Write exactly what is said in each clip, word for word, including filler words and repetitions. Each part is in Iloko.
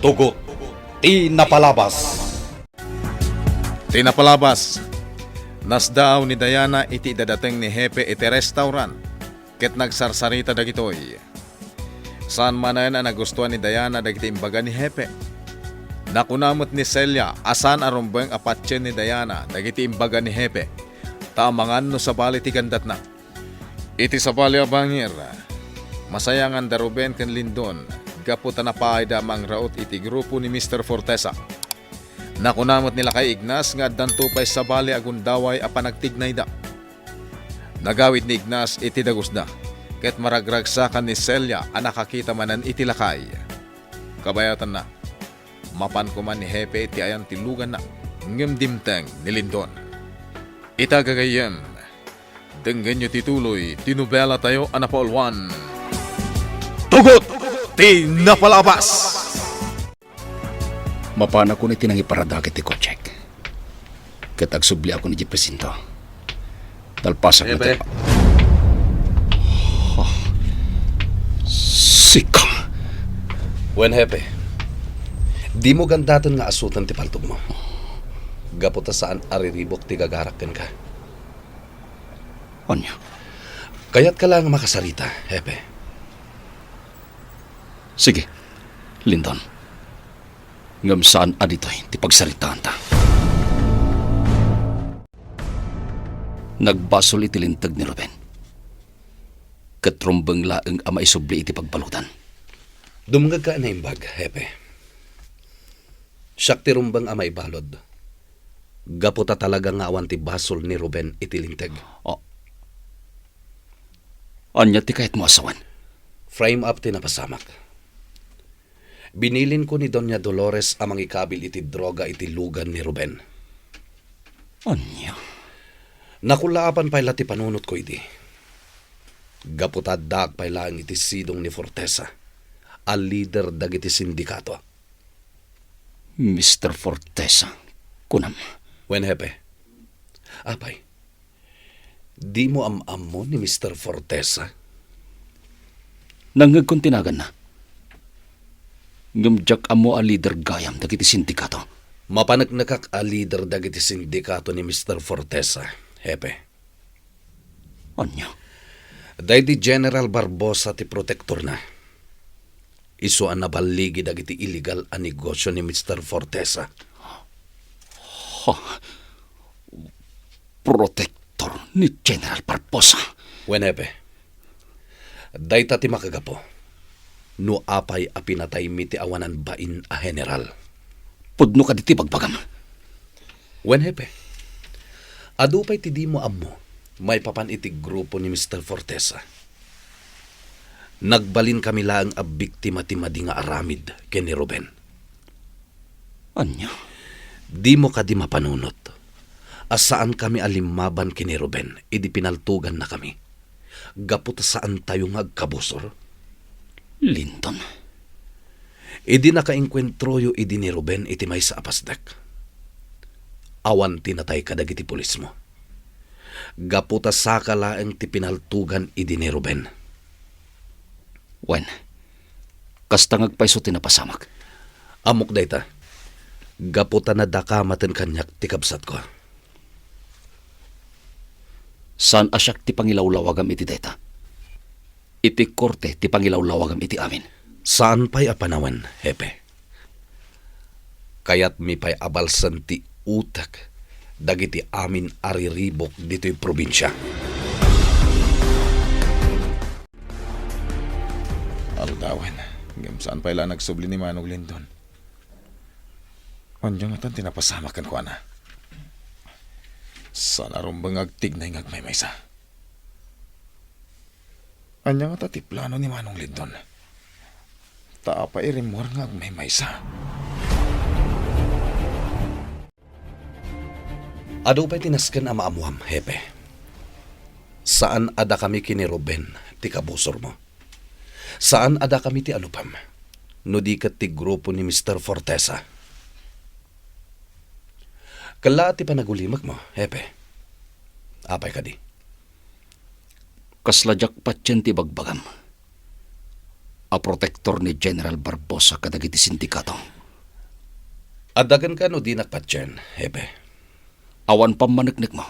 Tugot ti napalabas. Ti napalabas, nasdaaw ni Diana iti idadateng ni Hepe iti restaurant ket nagsarsarita dagitoy. Saan manen a nagustuan ni Diana dagiti imbaga ni Hepe. Nakuna met ni Celia a saan a rumbeng a patien ni Diana dagiti imbaga ni Hepe, ta amangan no sabali ti gandatna. Iti sabali a bangir, masayangan da Ruben ken Lindon gapu ta napaayda a mangraut iti grupo ni Mister Fortesa. Nakuna met ni lakay Ignas nga addanto pay sabali a gundaway a panagtignayda. Nagawid ni Ignas iti dagusda, ket maragragsakan ni Celia a nakakita manen iti lakay. Kabayatanna, mapan koma ni Hepe iti ayan ti luganna, ngem dimteng ni Lindon. Ita gagayyem, denggenyo ti tuloy ti nobelatayo a napauluan, Tugot ti Napalabas! Mapanakon iti nangiparadakit ti kotsek, ket agsubliakon idiay presinto. Talpasak Hepe. Ha? Sika? Wen, Hepe. Dimo gandaten nga asutan ti paltogmo. Gapu ta saan a riribuk ti gagarak kenka. Ania? Kayatka la nga makasarita, Hepe? Sige, Lindon. Ngem saan a ditoy ti pagsaritaanta. Nagbasol iti linteg ni Ruben, ket rumbeng laeng a maisubli iti pagbaludan. Dumngegka a naimbag, Hepe. Siak ti rumbeng a maibalud. Gapu ta talaga nga awan ti basol ni Ruben iti linteg. Oh. Ania ti kayatmo a sawen? Frame up ti napasamak. Binilinko ni Doña Dolores a mangikabil iti droga iti lugan ni Ruben. Ania? Nakullaapan pay la ti panunotko idi. Gapu ta addaak pay laeng iti sidong ni Fortesa a lider dagiti sindikato. Mister Fortesa, kunam? Wen, Hepe. Apay, dimo am-ammo ni Mister Fortesa? Nangngegkon ti naganna. Ngem diak ammo a lider gayam dagiti sindikato. Mapaneknekak a lider dagiti sindikato ni Mister Fortesa, Hepe. Ania? Daydi General Barbosa ti protektorna. Isu a naballigi dagiti illegal a negosio ni Mister Fortesa. Ha? Protektor ni General Barbosa? Wen, Hepe. Dayta ti makagapu no apay a pinataymi ti awanan bain a general. Pudno kadi ti bagbagam? Wen, Hepe. Adu pay ti dimo ammo maipapan iti grupo ni Mister Fortesa. Nagbalinkami laeng a biktima ti madi nga aramid ken ni Ruben. Ania? Dimo kadi mapanunot a saankami a limmaban ken ni Ruben idi pinaltogannakami gapu ta saantayo nga agkabusor? Lindon. Idi nakaengkuentroyo idi ni Ruben iti maysa a pasdek, awan ti natay kadagiti pulismo. Gapu ta saka laeng ti pinaltogan idi ni Ruben. Wen, kasta nga agpayso ti napasamak. Ammok dayta. Gapu ta nadakamaten kaniak ti kabsatko. Saan a siak ti pangilawlawagam iti dayta. Iti korte ti pangilawlawagam iti amin. Saan pay a panawen, Hepe. Kayatmi pay a balsen ti utek dagiti amin a riribuk ditoy probinsia. Aldawen, ngem saan pay la nagsubli ni Manong Lindon. Ania ngatan ti napasamak kenkuana? Saan a rumbeng nga agtignay nga agmaymaysa. Ania ngata ti plano ni Manong Lindon? Ta apay rimmuar nga agmaymaysa? Adu pay ti nasken a maammuam, Hepe. Saan a dakami ken ni Ruben ti kabusormo. Saan a dakami ti alupem, no di ket ti grupo ni Mister Fortesa. Kella ti panagulimekmo, Hepe. Apay kadi? Kasla diak patien ti ibagbagam a protektor ni General Barbosa kadagiti sindikato. Adda kenka no dinak patien, Hepe? Awan pammaneknekmo.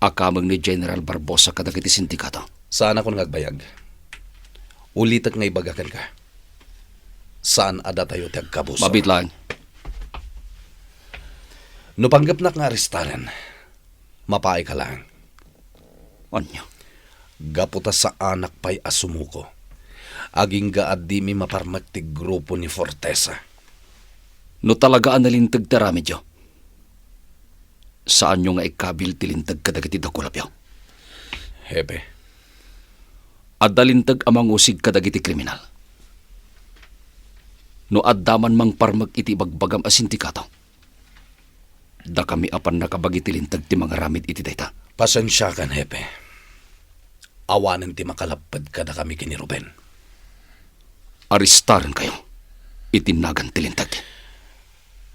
Akameng ni General Barbosa kadagiti sindikato. Saanakon nga agbayag. Ulitek nga ibaga kenka. Saan a datayo ti agkabusor. Mabiit laeng. No panggepnak nga arestaren, mapaayka laeng. Ania? Gapu ta saanak pay a sumuko. Agingga a dimi maparmek ti grupo ni Fortesa. No talaga a nalinteg ti aramidyo, saanyo nga ikabil ti linteg kadagiti dakulapyo. Hepe. Adda linteg a mangusig kadagiti kriminal. No adda man mangparmek iti ibagbagam a sindikato, dakami a pannakabagi ti linteg ti mangaramid iti dayta. Pasensiakan, Hepe. Awanen ti makalapped kadakami ken ni Ruben. Arestarenkayo iti nagan ti linteg.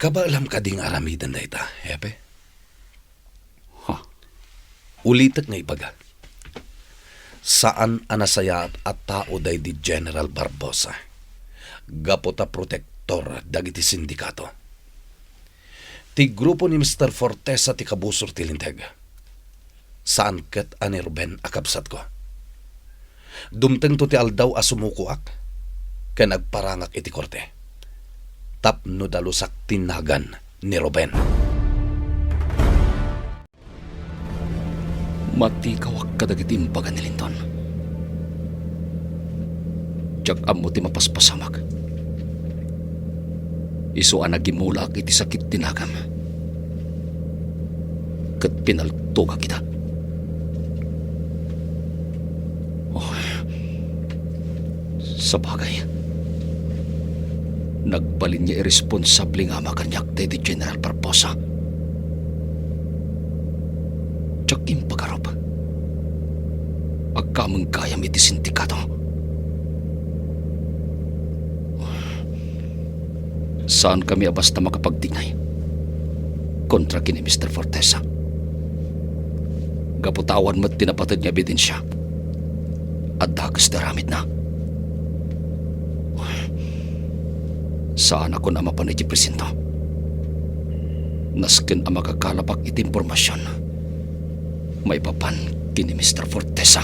Kabaelam kadi nga aramiden dayta, Hepe? Ha? Ulitek nga ibaga. Saan a nasayaat a tao daydi General Barbosa. Gapu ta protektor dagiti sindikato. Ti grupo ni Mister Fortesa ti kabusor ti linteg. Saan ket a ni Ruben a kabsatko. Dumtengto ti aldaw a sumukoak ken agparangak iti korte tapno dalusak ti nagan ni Ruben. Matikawak kadagiti imbaga ni Lindon. Diak ammo ti mapaspasamak. Isu a nagimulaak iti sakit ti nagam ket pinaltogak ida. Oh, sabagay, nagbalin nga irresponsable nga ama kaniak daydi General Barbosa. Diak impagarup. Agkameng gayam iti sindikato. Saankami a basta makapagtignay kontra ken ni Mister Fortesa. Gapu ta awan met ti napated nga ebidensia a dakes ti aramidna. Saanakon a mapan iti presinto. Nasken a makakalapak iti impormasion maipapan ken ni Mister Fortesa.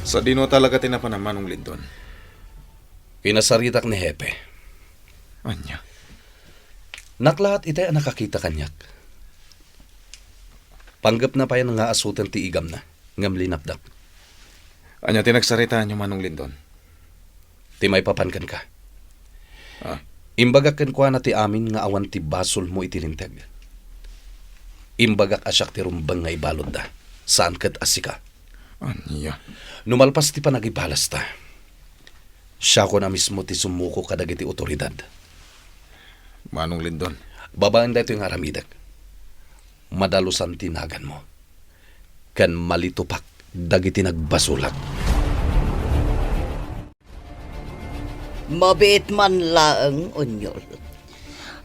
Sadino talaga ti napanam, Manong Lindon? Kinasaritak ni Hepe. Ania? Naklaat itay a nakakita kaniak. Panggepna pay nga asuten ti igamna, ngem linapdak. Ania ti nagsaritaanyo, Manong Lindon? Ti maipapan kenka. Ah. Imbagak kenkuana ti amin nga awan ti basolmo iti linteg. Imbagak a siak ti rumbeng nga ibaludda, saan ket a sika. Ania? No malpas ti panagibalasta, siakon a mismo ti sumuko kadagiti otoridad. Manong Lindon. Babaen daytoy nga aramidek, madalusan ti naganmo, ken malitupak dagiti nagbasolak. Mabiit man laeng, Onyol.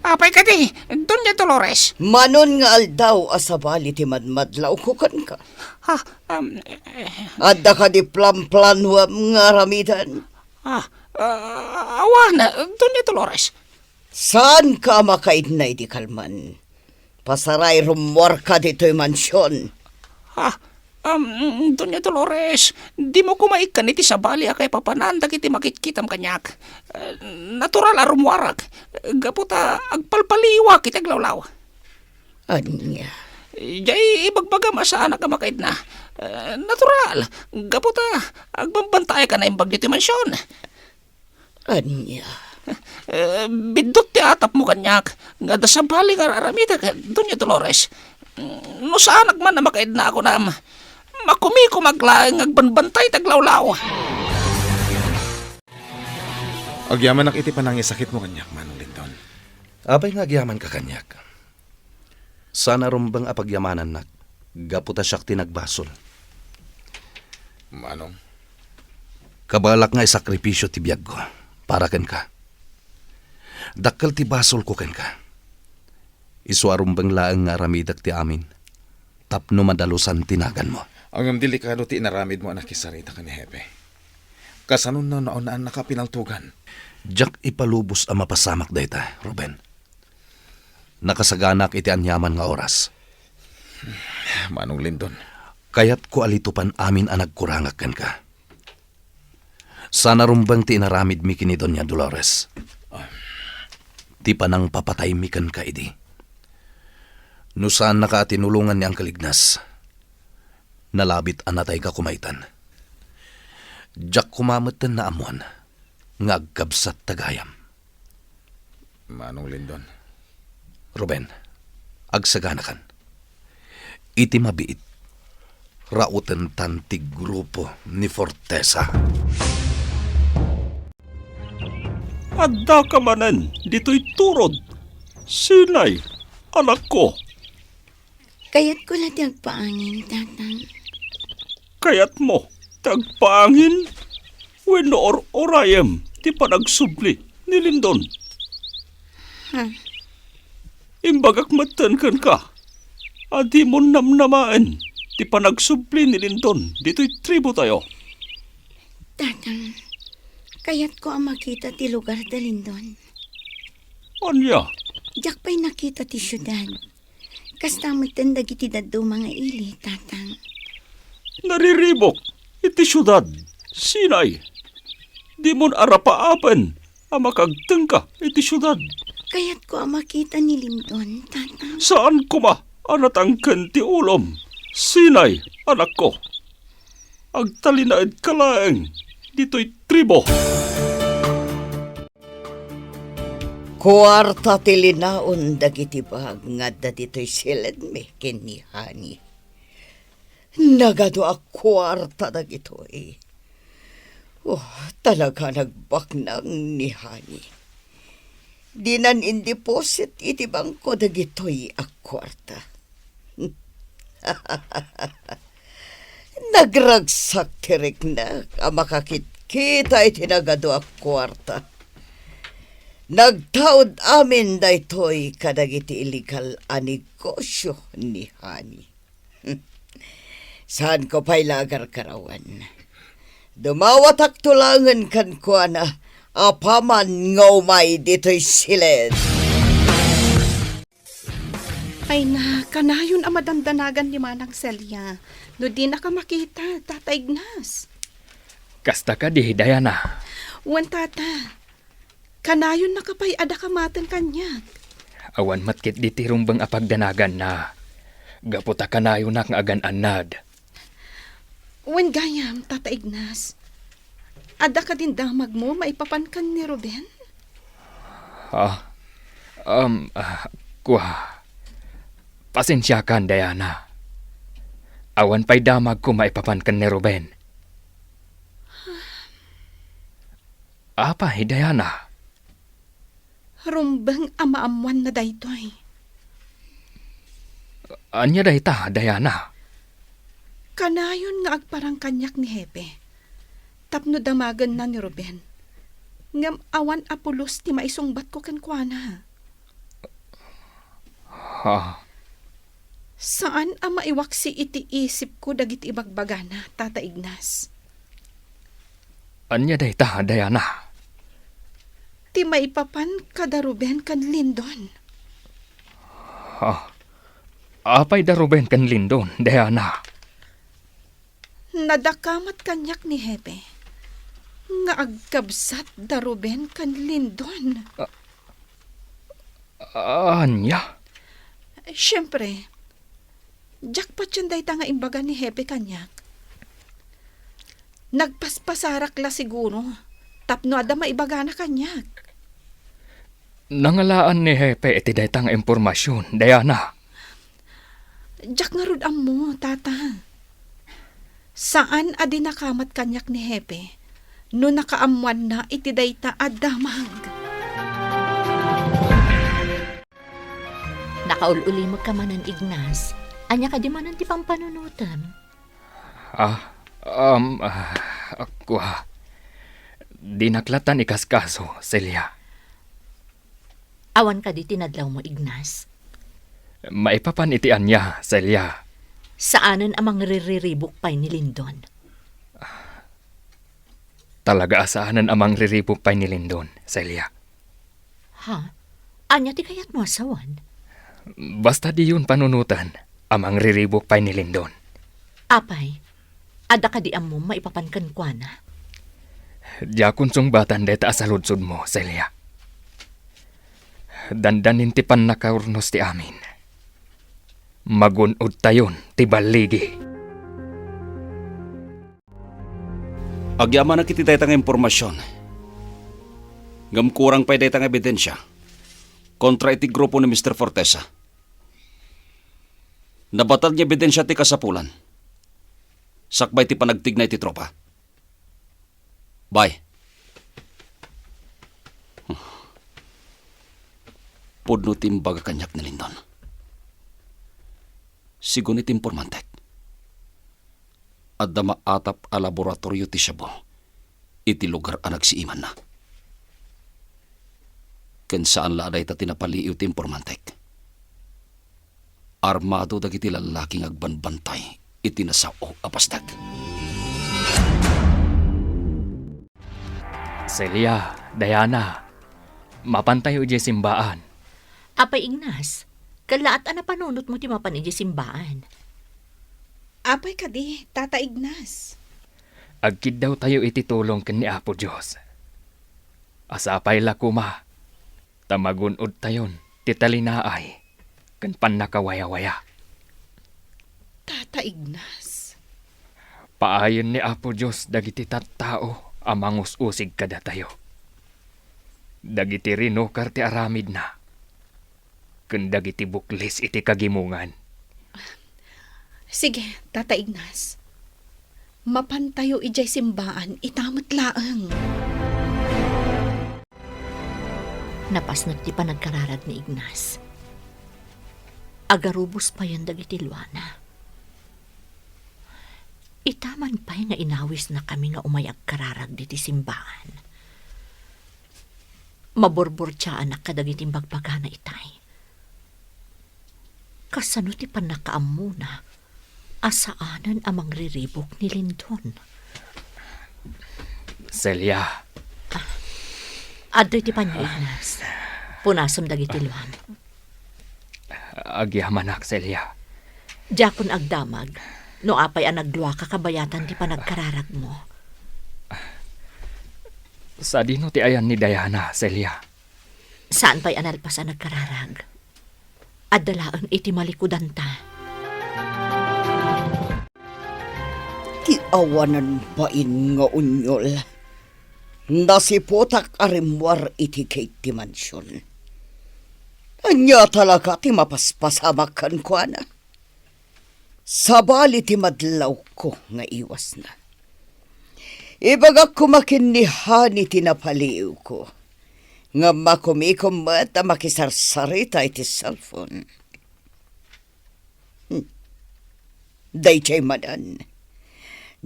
Apay kadi, Doña Dolores? Manon nga aldaw a sabali ti madmadlawko kenka. Ha, um, eh, Adda kadi planplanuam nga aramiden? Ah, ah, awan, Doña Dolores. Saanka a makaidna idi kalman? Pasaray rummuarka ditoy mansion. Ah, um, Doña Dolores, dimo koma ikkan iti sabali a kaipapanan dagiti makitkitam kaniak. Eh, natural a rummuarak, gapu ta agpalpaliwak iti aglawlaw. Ania? Jay ibagbagam a saanak a makaidna. Eh, natural, gapu ta agbambantayka naimbag ditoy mansion. Ania? Eh, biddut ti atapmo kaniak, nga adda sabali nga ar-aramidek, Doña Dolores. No saanak man a makaidna a kunam, makumikumak laeng nga agbanbantay ti aglawlaw. Agyamanak iti panangisakitmo kaniak, Manong Lindon. Apay nga agyamanka kaniak? Saan a rumbeng a pagyamanannak, gapu ta siak ti nagbasol. Manong? Kabaelak nga isakripisio ti biagko para kenka. Dakkel ti basolko kenka. Isu a rumbeng laeng nga aramidek ti amin tapno madalusan ti naganmo. Ngem delikado ti inaramidmo a nakisarita ken ni Hepe. Kasano no naunaan nakapinaltugan? Diak ipalubos a mapasamak dayta, Ruben. Nakasaganak iti aniaman nga oras. Manong Lindon. Kayatko a litupan amin a nagkurangak kenka. Saan a rumbeng ti inaramidmi ken ni Doña Dolores. Ti panangpapataymi kenka idi. No saannaka a tinulongan ni Angkel Ignas, nalabit a natayka koma itan. Diak koma metten naammoan nga agkabsatta gayam. Manong Lindon. Ruben, agsaganakan. Iti mabiit, raotentan ti grupo ni Fortesa. Addaka manen ditoy turod, Sinay, anakko. Kayatko la ti agpaangin, Tatang. Kayatmo ti agpaangin wenno or-orayem ti panagsubli ni Lindon? Ha? Imbagak metten kenka a dimon namnamaen ti panagsubli ni Lindon ditoy tribu tayo. Tatang, kayatko a makita ti lugar da Lindon. Ania? Diak pay nakita ti siudad. Kasta metten dagiti dadduma nga ili, Tatang. Nariribok iti siudad, Sinay. Dimon arapaapen a makagtengka iti siudad. Kayatko a makita ni Lindon, Tatang. Saan koma a natangken ti ulom, Sinay, anakko. Agtalinaedka laeng ditoy tribo. Kuarta ti linaon dagiti bag nga adda ditoy siledmi ken ni Hani. Nagadu a kuarta dagitoy. Oh, talaga nagbaknang ni Hani. Dinan indeposit iti bangko dagitoy a kuarta. Nagragsak ti riknak a makakitkita iti nagadu a kuarta. Nagtaud amin daytoy kadagiti illegal a negosio ni Hani. Saanko pay la agargarawan. Dumawatakto laengen kenkuana apaman nga umay ditoy siled. Ay na, kanayon a madandanagan ni Manang Celia no dinaka makita, Tata Ignas. Kasta kadi, Diana? Wen, Tata. Kanayonnaka pay a daka maten kaniak. Awan met ketdi ti rumbeng a pagdanaganna. Gapu ta kanayonak nga agan-annad. Wen gayam, Tata Ignas. Adda kadin damagmo maipapan ken ni Ruben? Ah, um, ah, kua. Pasensiakan, Diana. Awan pay damagko maipapan ken ni Ruben. Apay, Diana? Rumbeng a maammoanna daytoy. Ania dayta, Diana? Kanayon nga agparang kaniak ni Hepe tapno damagenna ni Ruben. Ngem awan a pulos ti maisungbatko kenkuana. Ha? Saan a maiwaksi iti isipko dagiti ibagbagana, Tata Ignas. Ania dayta, Diana? Ti maipapan kada Ruben ken Lindon. Ha? Apay da Ruben ken Lindon, Diana? Nadakamat kaniak ni Hepe nga agkabsat da Ruben ken Lindon. A-, ania? Siempre, diak patien dayta nga imbaga ni Hepe kaniak. Nagpaspasarak la siguro tapno adda maibagana kaniak. Nangalaan ni Hepe iti dayta nga impormasion, Diana. Diak ngarud ammo, Tata. Saan a dinakamat kaniak ni Hepe no nakaammoanna iti dayta a damag. Nakaul-ulimekka manen, Ignas. Ania kadi manen ti pampanunotem? Ah, um, ah, kua. Dinak lattan ikaskaso, Celia. Awan kadi ti nadlawmo, Ignas? Maipapan iti ania, Celia? Saanen a mangririribok pay ni Lindon. Talaga a saanen a mangriribuk pay ni Lindon, Celia. Ha? Ania ti kayatmo a sawen? Basta diyon panunoten a mangriribuk pay ni Lindon. Apay, adda kadi ammom maipapan kenkuana? Diakon sungbatan dayta a saludsodmo, Celia. Dandanin ti pannakaurnos ti amin. Magun-odtayon ti balligi. Agyamanak iti dayta nga impormasion. Ngem kurang pay dayta nga ebidensia kontra iti grupo ni Mister Fortesa. Nabatad nga ebidensia ti kasapulan. Sakbay ti panagtigna iti tropa. Bay. Pudno ti imbaga kaniak ni Lindon. Sigun iti impormantek, adda maatap a laboratorio ti shabu iti lugar a nagsiimanna. Ken saan la a dayta ti napaliiw ti impormantek. Armado dagiti lallaki nga agbanbantay iti nasao a pasdek. Celia, Diana, mapantayo idiay simbaan. Apay Ignas, kallaat a napanunotmo ti mapan idiay simbaan. Apay kadi, Tata Ignas? Agkiddawtayo iti tulong ken ni Apo Dios. Sapay la koma ta magun-odtayon ti talinaay ken pannakawayawaya. Tata Ignas. Paayen ni Apo Dios dagiti tattao a mangus-usig kadatayo, dagiti rinukar ti aramidna, ken dagiti buklis iti kagimongan. Sige, Tata Ignas. Mapantayo idiay simbaan ita met laeng. Napasnek ti panagkararag ni Ignas. Agarubos payen dagiti luana. Ita man pay nga inawisnakami nga umay agkararag diti simbaan. Maburburtiaanak kadagiti imbagbaga na itay. Kasano ti pannakaammona a saanen a mangriribuk ni Lindon? Celia. Ah, adtoy ti panyo, Ignas. Punasem dagiti luam. Agyamanak, Celia. Diakon agdamag no apay a nagluaka kabayatan ti panagkararagmo. Sadino ti ayan ni Diana, Celia? Saan pay a nalpas a nagkararag. Adda laeng iti malikudanta. Ti awanan bain nga unyol. Nasiputak a rimmuar iti gate ti mansion. Ania talaga ti mapaspasamak kenkuana? Sabali ti madlawko nga iwasna. Ibagak koma ken ni Honey ti napaliiwko, ngem makumikom met a makisarsarita iti cellphone. Hmm. Daydiay manen,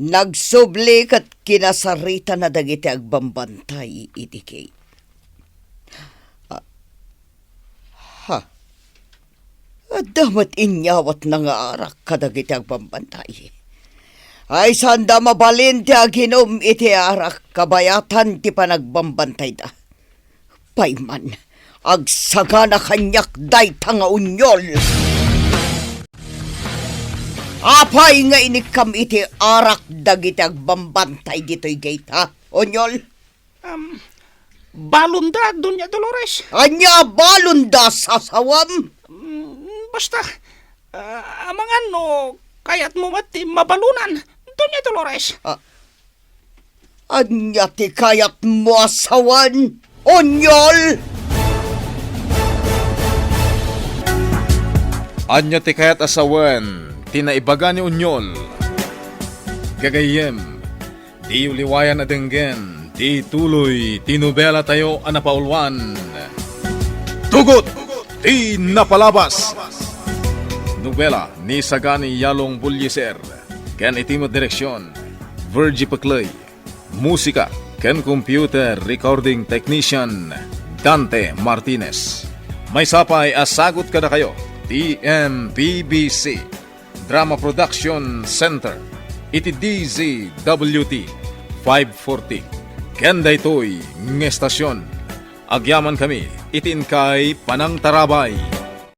nagsubli ket kinasaritana dagiti agbambantay iti gate. Ah, ha? Adda met inyawatna nga arak kadagiti agbambantay. Ay, saanda mabalin ti aginum iti arak kabayatan ti panagbambantayda. Pay man, agsagana kaniak dayta nga unyol. Apay nga inikkam iti arak dagiti agbambantay ditoy gate, ha, unyol? Am, balonda, Doña Dolores. Ania balonda, sasawam? Mm, basta, ah, amangan no kayatmo met ti mabalonan, Doña Dolores. Ah, ania ti kayatmo a sawen, unyol? Ania ti kayat a sawen ti naibaga ni Unyol? Gagayyem, diyo liwayan a denggen ti ituloy ti nobelatayo a napauluan, Tugot ti Napalabas. Nobela ni Sagani Yalong Bullieser ken iti met direksion, Virgie Pecley. Musika ken computer recording technician, Dante Martinez. Maysa pay a sagut kadakayo ti M P B C Drama Production Center iti D Z W T five forty, ken daytoy nga estasion. Agyamankami iti inkay panangtarabay.